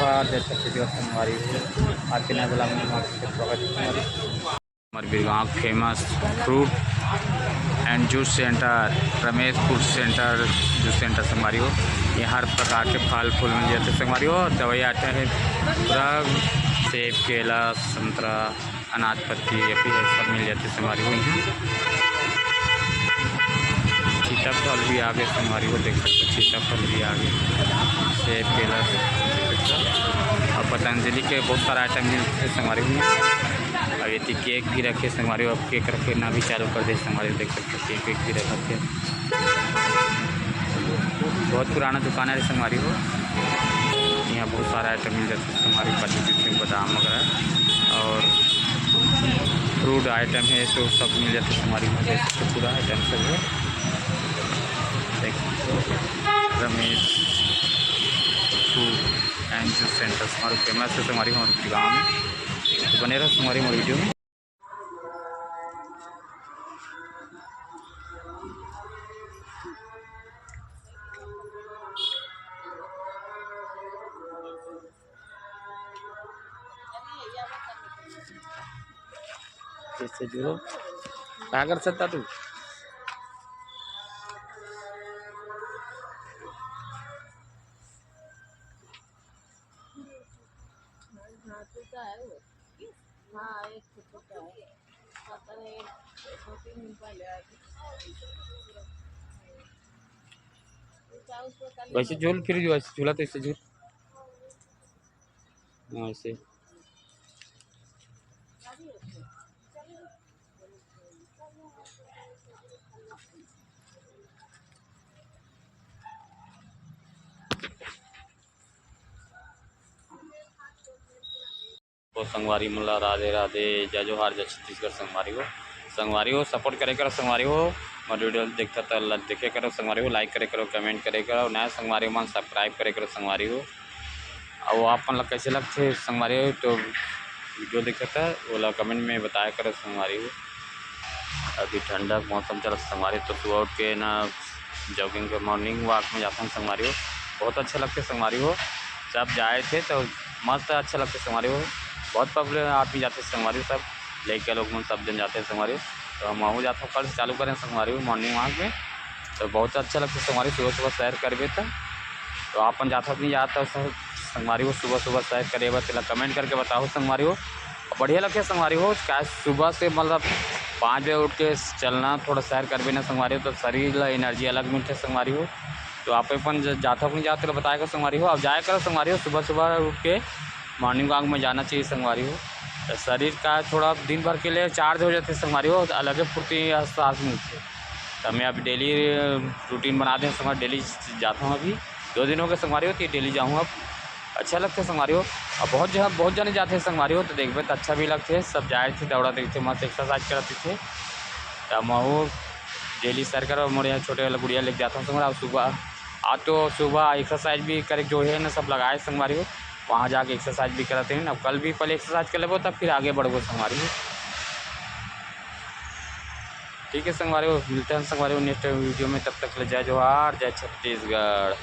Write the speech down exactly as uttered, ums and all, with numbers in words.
जय छत्तीसगढ़ संगवारी हो, आज के नए vlog में आप सबके स्वागत है संगवारी। हमारे Birgaon famous fruit and juice center, Ramesh fruit center, juice center संगवारी हो। यहाँ हर प्रकार के फल फूल मिल जाते संगवारी हो। दवाई आते हैं पूरा सेब, केला, संतरा, अनाज पत्ती, ये भी है, सब मिल जाते संगवारी हो यहाँ। सीताफल भी आ गए संगवारी हो, देख सकते हो, सीताफल भी आ गए, सेब, केला, और पतंजलि के बहुत सारा आइटम मिलते हैं संगवारी हो। अब ये केक भी रखे संगवारी हो, अब केक रखना भी चालू कर दे संगवारी हो, देख सकते हो, केक वेक भी रखा थे। बहुत पुराना दुकान है संगवारी हो, यहाँ बहुत सारा आइटम मिल जाता है संगवारी, काजू किशमिश, बादाम वगैरह और फ्रूट आइटम है, तो सब मिल जाता है संगवारी हो, देख सकते हो, पूरा आइटम सब है। देख, Ramesh fruit and juice center हमारे famous है संगवारी हो, हमारे गाँव में। तो बने रहो संगवारी हो हमारे वीडियो में। कैसे जुड़ो? का कर सकता तू? हाँ, एक छोटा है। पता नहीं, दो तीन दिन पहले आया था। वैसे झूल, फिर जो ऐसे झूला तो ऐसे झूल। हाँ, ऐसे। तो संगवारी मन ला राधे राधे, जय जोहार, जय छत्तीसगढ़ संगवारी हो। संगवारी हो, support करे करो संगवारी हो, मोर वीडियो देखता त ल-, देखे करो संगवारी हो, like करे करो, comment करे करो, नया संगवारी मन subscribe करे करो संगवारी हो। अउ आप मन ला कैसे लगथे संगवारी हो, तो वीडियो देखता त ओला comment में बताया करो संगवारी हो। अभी ठंडा के मौसम चलत संगवारी, तो सुबह उठ के ना jogging के morning walk में जाथन संगवारी हो, बहुत अच्छा लगथे संगवारी हो। सब जाए थे तो मस्त अच्छा लगथे संगवारी हो, बहुत पब्लिक आदमी जाथे संगवारी हो, सब लइका लोग मन सब जन जाथे संगवारी हो। तो हम आहू जाथन, कल से चालू करेन संगवारी हो morning walk में, तो बहुत अच्छा लगथे संगवारी हो, सुबह सुबह सैर करबे त। तो आप मन जाथव कि नहीं जाथव संगवारी हो, सुबह सुबह सैर करे बर, तेला comment करके बताओ संगवारी हो। बढ़िया लगथे संगवारी हो, का सुबह से मतलब पाँच बजे उठ के चलना, थोड़ा सैर करबे ना संगवारी हो, तो शरीर ला energy अलग मिलथे संगवारी हो। तो आप अपन ज-, जाथव कि नहीं जाथव, तेला बताया करो संगवारी हो। अब जाया करो संगवारी हो, सुबह सुबह उठ के morning walk में जाना चाहिए संगवारी हो। तो शरीर का थोड़ा दिन भर के लिए charge हो जाथे संगवारी हो, अलगे फुर्ती एहसास मिलथे। तो मैं अभी daily routine बना दे संगवारी, daily जाता हूँ। अभी दो दिन हो गए संगवारी हो, तो daily जाऊँ अब। अच्छा लगथे संगवारी हो। अब बहुत जगह, बहुत जने जाथे संगवारी हो, तो देखबे त अच्छा भी लगथे, सब जाए थे, दौड़ा देखथे, मस्त exercise करत रहिथे। त महू daily सैर करब, मोर यहाँ छोटे वाला गुड़िया लेके जाता हूँ संगवारी। अब सुबह, आज तो सुबह exercise भी करे जो है ना, सब लगाए संगवारी हो, वहाँ जाके exercise भी करत रहिन। अब कल भी पहले exercise कर लेबो, तब फिर आगे बढ़बो संगवारी हो। ठीक है संगवारी हो, मिलते हैं संगवारी हो next video में, तब तक ले जय जोहार, जय छत्तीसगढ़।